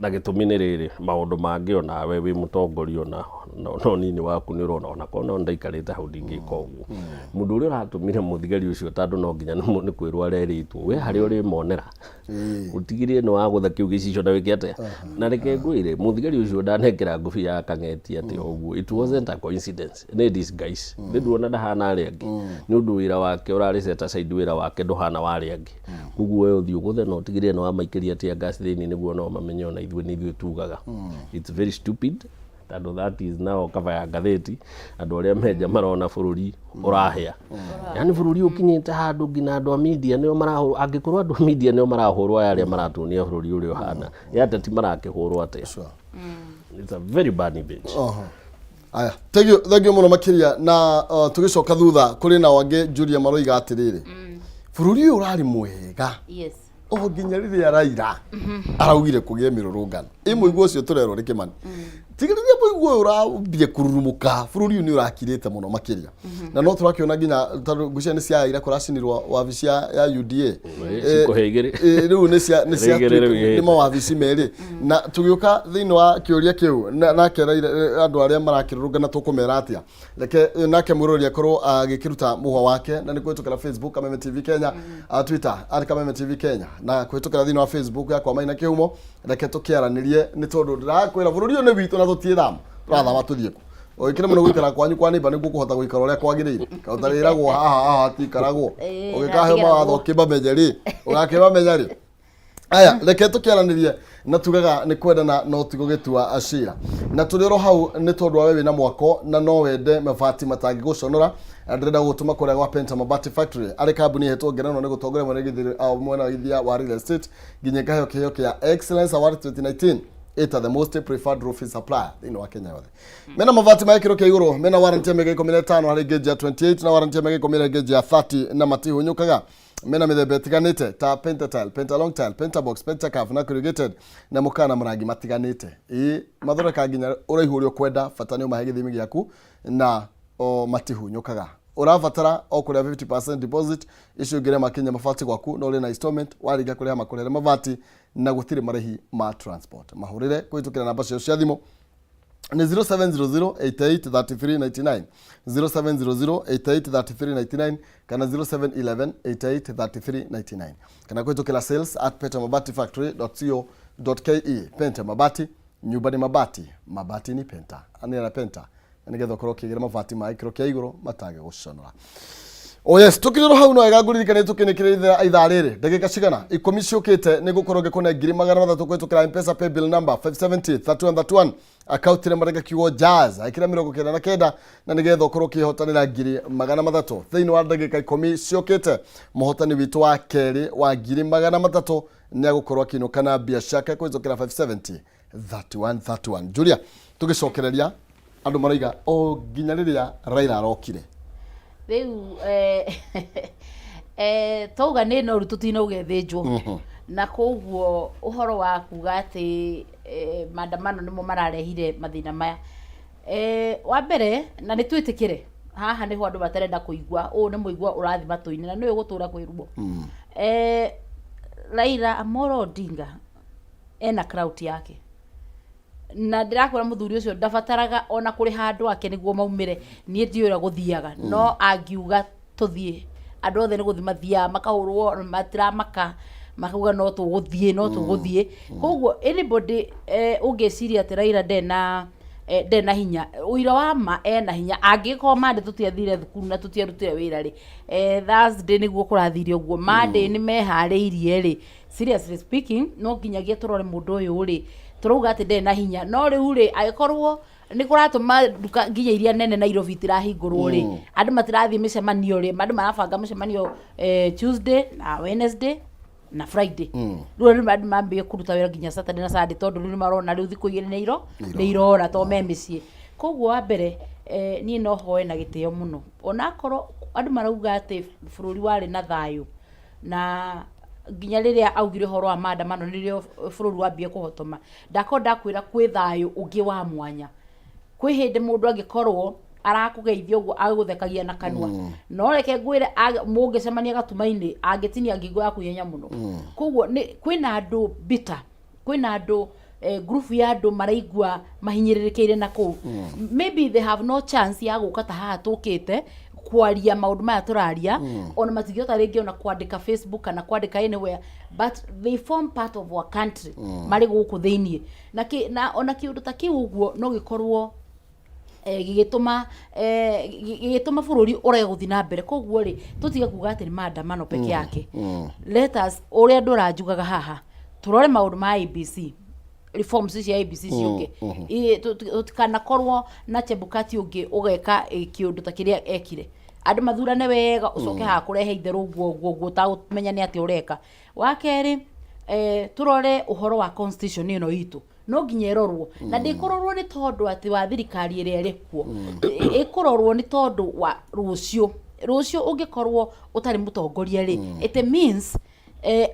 Na gĩtũmi nĩ rĩrĩ, maũndũ mangĩ onawe wĩ mũtongoria ona na ũnini waku nĩ ũrona ona korwo no ndaikarĩte hau ndingĩka ũguo. Mũndũ ũrĩa ũratũmire mũthigari ũcio, tondũ no nginya nĩ kwĩrwo arerĩtwo we harĩa ũrĩmonera, ũtigĩrĩre nĩ wagũtha kĩu gĩcicio na wĩke atĩa. Na reke ngwĩre, mũthigari ũcio ndanekĩra ngũbia ya kang'eti atĩ o ũguo, it wasn't a coincidence, nĩ disguise. Nĩ nduona ndahana arĩa angĩ nĩ ũndũ wĩra wake ũrarĩ set aside, wĩra wake ndũhana wa arĩa angĩ. Koguo we ũthiĩ ũgũthe na ũtigĩrĩre nĩ wamaikĩria tear gas thĩinĩ nĩguo nao mamenye ona ithuĩ nĩ ithuĩ tugaga. It's very stupid, tondũ that is now cover ya ngathĩti, andũ arĩa menja marona bũrũri ũrahĩa, yani bũrũri ũkinyĩte handũ nginya andũ a media nĩo marahũrwo. Angĩkorwo andũ a media nĩo marahũrwo, aya arĩa maratuonia bũrũri ũrĩa ũhana, ĩ ateti marakĩhũrwo atĩa? It's a very bad image. Oho. Aya, thank you, thank you mũno makĩria. Na tũgĩcoka thutha kũrĩ nao angĩ Julia maroiga atĩrĩrĩ, bũrũri ũyũ ũrarĩ mwega o nginya rĩrĩa Raila araugire kũgĩe mĩrũrũngano. Ĩ mũigua ũcio tũrerwo nĩ Kĩmani. Tigĩrĩria mũigua ũyũ ũrambia kũrurumũka, bũrũri ũyũ nĩ ũrakirĩte mũno makĩria, na no tũrakĩona nginya tondũ ngwĩciria nĩ cia ira kũracinirwo wabici ya UDA. Cikũhe igĩrĩ. Rĩu nĩ cia Igĩrĩ rĩu ihĩte. Nĩ mawabici merĩ, na tũgĩũka thĩinĩ wa kĩũria kĩu nake Raila, andũ arĩa marakĩrũrũngana tũkũmera atĩa? Reke nake mwĩroreri akorwo agĩkĩruta mũhwa wake, na nĩ kũhĩtũkĩra Facebook Kameme TV Kenya, Twitter @KamemeTVKenya, na kũhĩtũkĩra thĩinĩ wa Facebook yakwa Maina Kĩhumo. Reke tũkĩaranĩrie, nĩ tondũ ndĩrakwĩra bũrũri ũyũ nĩ witũ na tũtiĩthama. Tũrathama tũthiĩ kũ? Ũgĩkĩre mũno gũikara kwanyu kwa neighbor nĩguo kũhota gũikara ũrĩa kwagĩrĩire. Ũtarĩragwo haha haha hatiikaragwo. Ũgĩkahe hatigĩragwo. mawatho ũkĩmamenye rĩ, ũgakĩmamenya rĩ? Aya, reke tũkĩaranĩrie, na tugaga nĩ kwendana no ti gũgĩtua cira. Na tũrĩ oro hau nĩ tondũ wa we wĩna mwako na no wende mabati matangĩgũconora, ndĩrenda gũgũtũma kũrĩa gwa Penta Mabati Factory, arĩ kambuni ĩhetwo ngerenwa nĩ gũtongoria mwena wa wa real estate, nginya ĩkaheo kĩheo kĩa Excellence Award 2019 ĩta the most preferred roofing supplier thĩinĩ wa Kenya yothe. Mena mabati ma gĩkĩro kĩa igũrũ, mena warranty ya mĩaka 15 harĩ gauge ya 28 na warranty ya mĩaka 10 harĩ gauge ya 30, na matihunyũkaga. Mena mĩthemba ĩtiganĩte ta pentatile, pentalong tile, pentabox, pentacurve na corrugated, na mũkaga na marangi matiganĩte. Ĩĩ, mathondeka nginya ũraihu ũrĩa ũkwenda, bata nĩ ũmahe gĩthimi gĩaku, na o matihunyũkaga. Ũrabatara o kũrĩa 50% deposit, icio ingĩ makinya mabati gwaku no ũrĩ na installment, warĩkia kũrĩha makũrĩre mabati na gũtirĩ marĩhi ma transport. Mahũrĩre kũhĩtũkĩra namba ciao cia thimũ nĩ 0700883399, 0700883399 kana 0711883399, kana kũhĩtũkĩra sales@pentamabatifactory.co.ke. Penta Mabati, nyumba ni mabati, mabati ni Penta, anĩ na Penta, na nĩgetha ũkorwo ũkĩgĩra mabati ma gĩkĩro kĩa igũrũ matangĩgũconora. Oh yes, tukirero hau no wega ngũririkane tũkĩnĩkĩrĩria ithaa rĩrĩ ndagĩka cigana 10 ciũkĩte nĩ gũkorwo ngĩkũne 300,000 kũhĩtũkĩra M-Pesa paybill number 570 3131, akaunti namba rĩngĩ kiugo jazz ĩkĩra 99, na nĩgetha ũkorwo ũkĩhotanĩra 300,000 thĩinĩ wa ndagĩka 10 ciũkĩte. Mũhotani witũ wa kerĩ wa 300,000 nĩ agũkorwo akĩinũka na mbia ciake kũhĩtũkĩra 570 3131. Julia, tũgĩcokereria, andũ maraiga o nginya rĩrĩa Raila arokire. Rĩu twauga nĩ noru tũtinauga ĩthĩnjwo, na koguo ũhoro wa kuga atĩ maandamano nĩmo mararehire mathĩna maya, wa mbere na nĩ twĩtĩkĩre haha nĩho andũ matarenda kũigua. Ũũ nĩ mũigua ũrathi matũ-inĩ na nĩwe ũgũtũra kwĩruo. Raila Amolo Odinga ena crowd yake, na ndĩrakwĩra mũthuri ũcio ndabataraga ona kũrĩha andũ ake nĩguo maumĩre. Niĩ ndiũĩ ũrĩa gũthiaga, no angiuga tũthiĩ, andũ othe nĩ gũthiĩ mathiaga makahũrwo, matiramaka, makauga no tũgũthiĩ, no tũgũthiĩ. Koguo anybody ũngĩciria atĩ Raila ndena ndena hinya, ũira wa ma ena hinya. Angĩkorwo Monday tũtiathire thukuru na tũtiarutire wĩra rĩ, Thursday nĩguo kũrathire ũguo, Monday nĩ meharĩirie rĩ. Seriously speaking, no nginyagia tũrore mũndũ ũyũ rĩ, tũrauga atĩ ndarĩ na hinya, no rĩu rĩ, angĩkorwo nĩ kũratũma nduka nginya iria nene Nairobi itirahingũrwo rĩ, andũ matirathiĩ mĩcemanio rĩ, andũ marabanga mĩcemanio Tuesday na Wednesday na Friday. Rĩu andũ mambie kũruta wĩra nginya Saturday na Sunday, tondũ rĩu nĩ marona rĩu thikũ 2 nĩ irora tondũ me mĩciĩ. Koguo wa mbere, niĩ no hoe na gĩtĩo mũno, onakorwo andũ marauga atĩ bũrũri warĩ na thayũ na nginya rĩrĩa augire ũhoro wa maandamano nĩrĩo bũrũri wambie kũhotoma. Ndakorwo ndakwĩra kwĩ thayũ ũngĩ wa mwanya, kwĩ hĩndĩ mũndũ angĩkorwo arakũgeithia ũguo agũthekagia na kanua, no reke ngwĩre, mũngĩcemania gatuma-inĩ angĩtinia ngingo yaku ihenya mũno. Koguo nĩ kwĩna andũ bitter, kwĩna andũ ngurubu ya andũ maraigua mahinyĩrĩrĩkĩire na kũu. Maybe they have no chance ya gũka ta haha tũkĩte kwaria maũndũ maya tũraria, ona matingĩhota rĩngĩ ona kwandĩka Facebook kana kwandĩka anywhere, but they form part of our country marĩ gũkũ thĩiniĩ. Na ona kĩũndũ ta kĩu ũguo no gĩkorwo gĩgĩtũma bũrũri ũrege gũthiĩ na mbere. Koguo rĩ, tũtige kuga atĩ nĩ maandamano peke yake. Let us, ũrĩa andũ aranjugaga haha, tũrore maũndũ ma IEBC, reforms cia IEBC ciũke. Tũtikanakorwo na Chebukati ũngĩ ũgeka kĩũndũ ta kĩrĩa ekire, andũ mathurane wega, ũcoke haha kũrehe itherũ ũguo ũguo ũguo ũtagũmenya nĩ atĩa ũreka. Wa kerĩ, tũrore ũhoro wa constitution ĩno itũ. No nginya ĩrorwo, na ndĩkũrorwo nĩ tondũ atĩ wa thirikari ĩrĩa ĩrĩ kuo. Ĩkũrorwo nĩ tondũ wa rũciũ. Rũciũ ũngĩkorwo ũtarĩ mũtongoria rĩ, it means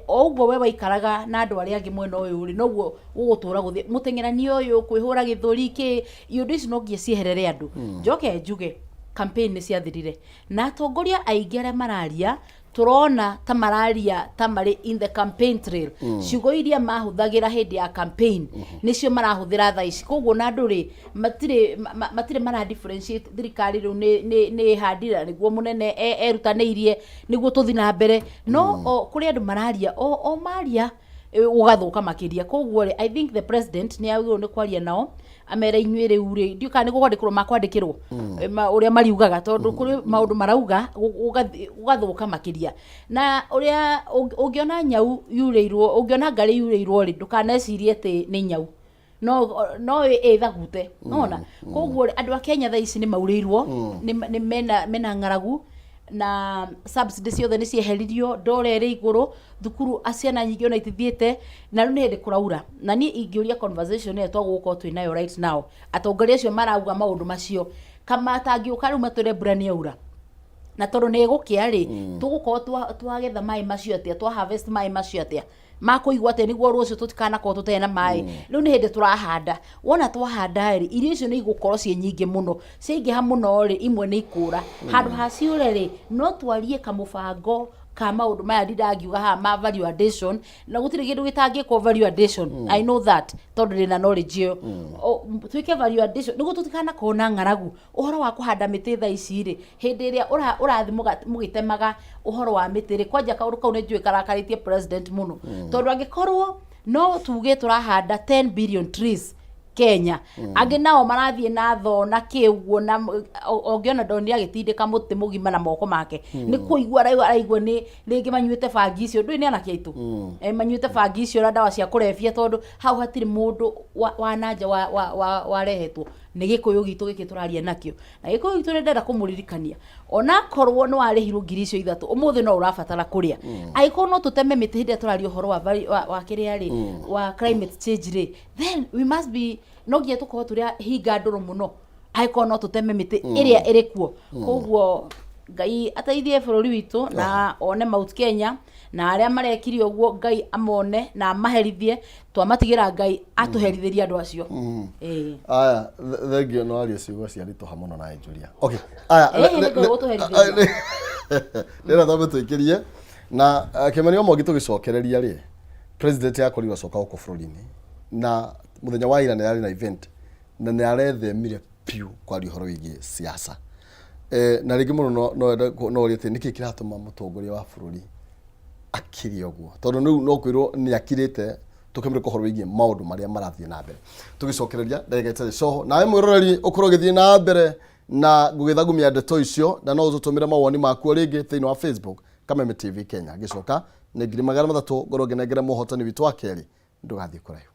O ũguo we waikaraga na andũ arĩa angĩ mwena ũyũ rĩ, noguo gũgũtũra gũthiĩ mũteng'erani ũyũ, kwĩhũra gĩthũri kĩ, iũndũ ici no nginya cieherere andũ. Njoke njuge campaign nĩ ciathirire na atongoria aingĩ arĩa mararia tũrona ta mararia ta marĩ in the campaign trail. Ciugo iria mahũthagĩra hĩndĩ ya campaign nĩcio marahũthĩra thaa ici. Koguo na andũ rĩ, matirĩ matirĩ mara differentiate thirikari rĩu nĩ nĩ nĩ ĩhandire na nĩguo mũnene erutanĩirie nĩguo tũthi na mbere. No o kũrĩ andũ mararia o maria gũgathũka makĩria. Koguo rĩ, I think the president nĩ agĩrĩirwo nĩ kwaria nao, amere inyuĩ rĩu rĩ, ndiũĩ kana nĩ kwandĩkĩrwo makwandĩkĩrwo ũrĩa mariugaga, tondũ kũrĩ maũndũ marauga gũgathũka makĩria. Na ũrĩa ũngĩona nyau yurĩirwo, ũngĩona ngarĩ yurĩirwo rĩ, ndũkanecirie atĩ nĩ nyau, no ĩthagute, nona. Koguo rĩ, andũ a Kenya thaa ici nĩ maurĩirwo, nĩ mena ng'aragu, na subsidy ciothe nĩ cieheririo, ndora ĩrĩ igũrũ, thukuru ciana nyingĩ ona itithiĩte, na rĩu nĩ hĩndĩ kũraura. Na niĩ ingĩũria conversation ĩyo twagũkorwo twĩ nayo right now, atongoria acio marauga maũndũ macio, kama matangĩũka rĩu matwĩre mbura nĩ yaura, na tondũ nĩ ĩgũkĩa rĩ, tũgũkorwo twagetha maĩ macio atĩa, twa harvest maĩ macio atĩa, makũigwo atĩa, nĩguo rũciũ tũtikanakorwo tũtarĩ na maĩ. Rĩu nĩ hĩndĩ tũrahanda. Wona twahanda rĩ, irio icio nĩ igũkorwo ciĩ nyingĩ mũno. Ciaingĩha mũno rĩ, imwe nĩ ikũra. Handũ ha ciũre rĩ, no twarie kamũbango ka maũndũ maya ndindangiuga haha ma value addition, na gũtirĩ kĩndũ gĩtangĩkwo value addition. I know that, tondũ ndĩna knowledge ĩyo. Twĩke value addition nĩguo tũtikanakorwo na ng'aragu. Ũhoro wa kũhanda mĩtĩ thaa ici rĩ, hĩndĩ ĩrĩa ũrathiĩ mũgĩtemaga ũhoro wa mĩtĩ rĩ, kwanja kaũndũ kau nĩ njũĩ karakarĩtie president mũno, tondũ angĩkorwo no tuge tũrahanda 10 billion trees Kenya, angĩ nao marathiĩ na thoo na kĩ ũguo, na ũngĩona ndonire agĩtindĩka mũtĩ mũgima na moko make, nĩ kũigua araigua, araigua nĩ rĩngĩ manyuĩte bangi icio, ndũĩ nĩ anake aitũ, manyuĩte bangi icio na ndawa cia kũrebia, tondũ hau hatirĩ mũndũ wa nanja warehetwo. Nĩ Gĩkũyũ gitũ gĩkĩ tũraria nakĩo, na Gĩkũyũ gitũ nĩ ndĩrenda kũmũririkania, onakorwo nĩ warĩhirwo 3,000 ũmũthĩ, no ũrabatara kũrĩa. Angĩkorwo no tũteme mĩtĩ hĩndĩ ĩrĩa tũraria ũhoro wa kĩrĩa rĩ, wa climate change rĩ, then we must be, no nginya tũkorwo tũrĩ hinga ndũrũ mũno angĩkorwo no tũteme mĩtĩ ĩrĩa ĩrĩ kuo. Koguo Ngai ateithie bũrũri witũ na one Mount Kenya, na arĩa marekire ũguo Ngai amone na amaherithie. Twamatigĩra Ngai atũherithĩrie andũ acio. Ĩĩ. Aya, thengio no arie ciugo cia ritũha mũno na Julia. Okay. Aya, Nĩ Ngai ũtũherithĩria. Rĩra twambe tũikĩrie na Kĩmani wa Mwangi tũgĩcokereria rĩ, president akorirwo acoka gũkũ bũrũri-inĩ na mũthenya wa ira nĩ arĩ na event na nĩ arethemire biũ kwaria ũhoro wĩgiĩ siasa. Na rĩngĩ mũno no ende no ũrie atĩ nĩkĩ kĩratũma mũtongoria wa bũrũri akire ũguo, tondũ rĩu no kwĩrwo nĩ akirĩte tũkĩmũrĩka ũhoro wĩgiĩ maũndũ marĩa marathiĩ na mbere. Tũgĩcokereria ndagĩka ĩtarĩ coho, nawe mwĩroreri ũkorwo ũgĩthiĩ na mbere na gũgĩthagumia ndeto icio, na no ũtũtũmĩre mawoni maku o rĩngĩ thĩinĩ wa Facebook Kameme TV Kenya. Ngĩcoka nĩ 300,000 ngorwo ngĩnengera mũhotani witũ wa kerĩ. Ndũgathiĩ kũraihu.